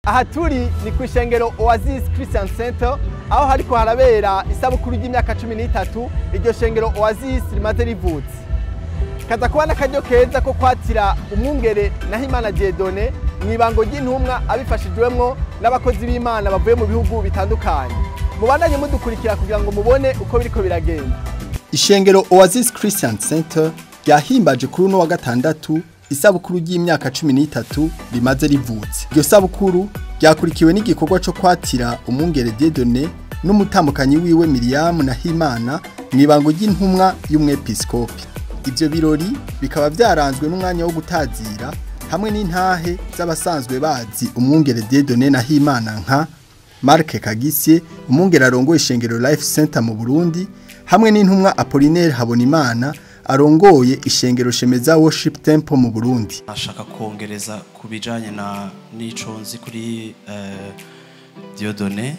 Aha turi ni ku ishengero Oasis Christian Center, aho hariko harabera isabukuru ry'imyaka 13 iryo shengero Oasis rimaze rivutse. Kaza kuba n'akaryo keza ko kwatira umwungere Nahimana Dieudonné mw'ibango ry'intumwa, abifashijwemwo n'abakozi b'Imana bavuye mu bihugu bitandukanye. Mubandanye mudukurikira kugira ngo mubone uko biriko biragenda. Ishengero Oasis Christian Center ryahimbaje kuri uno wa gatandatu isabukuru ry'imyaka 13 rimaze rivutse. Iryo sabukuru ryakurikiwe n'igikorwa cyo kwatira umwungere Dieudonné n'umutambukanyi wiwe Miriam Nahimana mw'ibango ry'intumwa y'umwepiskopi. Ivyo birori bikaba vyaranzwe n'umwanya wo gutazira hamwe n'intahe z'abasanzwe bazi umwungere Dieudonné Nahimana, nka Mark Kagisye, umwungere arongoye ishengero Life Center mu Burundi, hamwe n'intumwa Apollinaire Habonimana arongoye ishengero Shemeza Worship Temple mu Burundi. Ashaka kongereza ku bijanye na n'ico nzi kuri Dieudonné.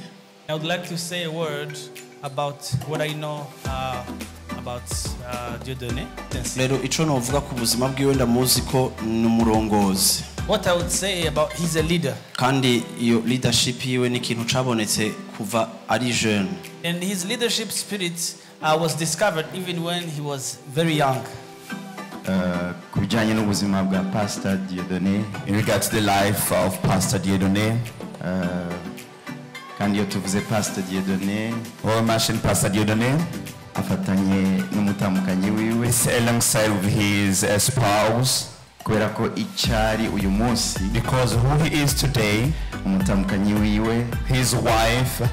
I would like to say a word about what I know about Dieudonné. Rero ico novuga ku buzima bwiwe, ndamuzi ko ni umurongozi. What I would say about, he's a leader. Kandi iyo leadership yiwe ni ikintu cabonetse kuva ari jeune. And his leadership spirit was discovered even when he was very young. Ku bijyanye n'ubuzima bwa Pastor Dieudonné, In regards to the life of Pastor Dieudonné, kandi iyo tuvuze Pastor Dieudonné, when we mention Pastor Dieudonné, afatanye n'umutamukanyi wiwe, it's alongside with his spouse, kubera ko icyari uyu munsi, because who he is today, umutamukanyi wiwe his wife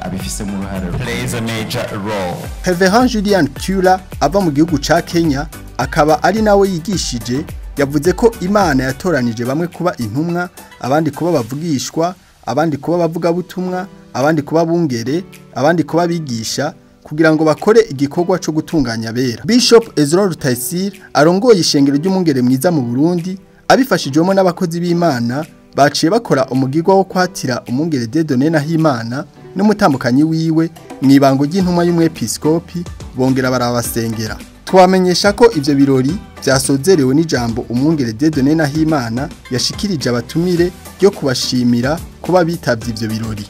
abifisemo uruhare plays a major role. Reverend Julian Kula ava mu gihugu ca Kenya, akaba ari nawe yigishije, yavuze ko Imana yatoranije bamwe kuba intumwa, abandi kuba bavugishwa, abandi kuba bavugabutumwa, abandi kuba bungere, abandi kuba bigisha, kugira ngo bakore igikorwa cyo gutunganya abera. Bishop Ezra Rutayisire arongoye ishengero ry'umwungere mwiza mu Burundi, abifashijwemo n'abakozi b'Imana, baciye bakora umugirwa wo kwatira umwungere Dieudonné Nahimana n'umutambukanyi wiwe mw'ibango ry'intumwa y'umwepiskopi, bongera barabasengera. Twamenyesha ko ivyo birori vyasozerewe n'ijambo umwungere Dieudonné Nahimana yashikirije abatumire ryo kubashimira kuba bitavye ivyo birori.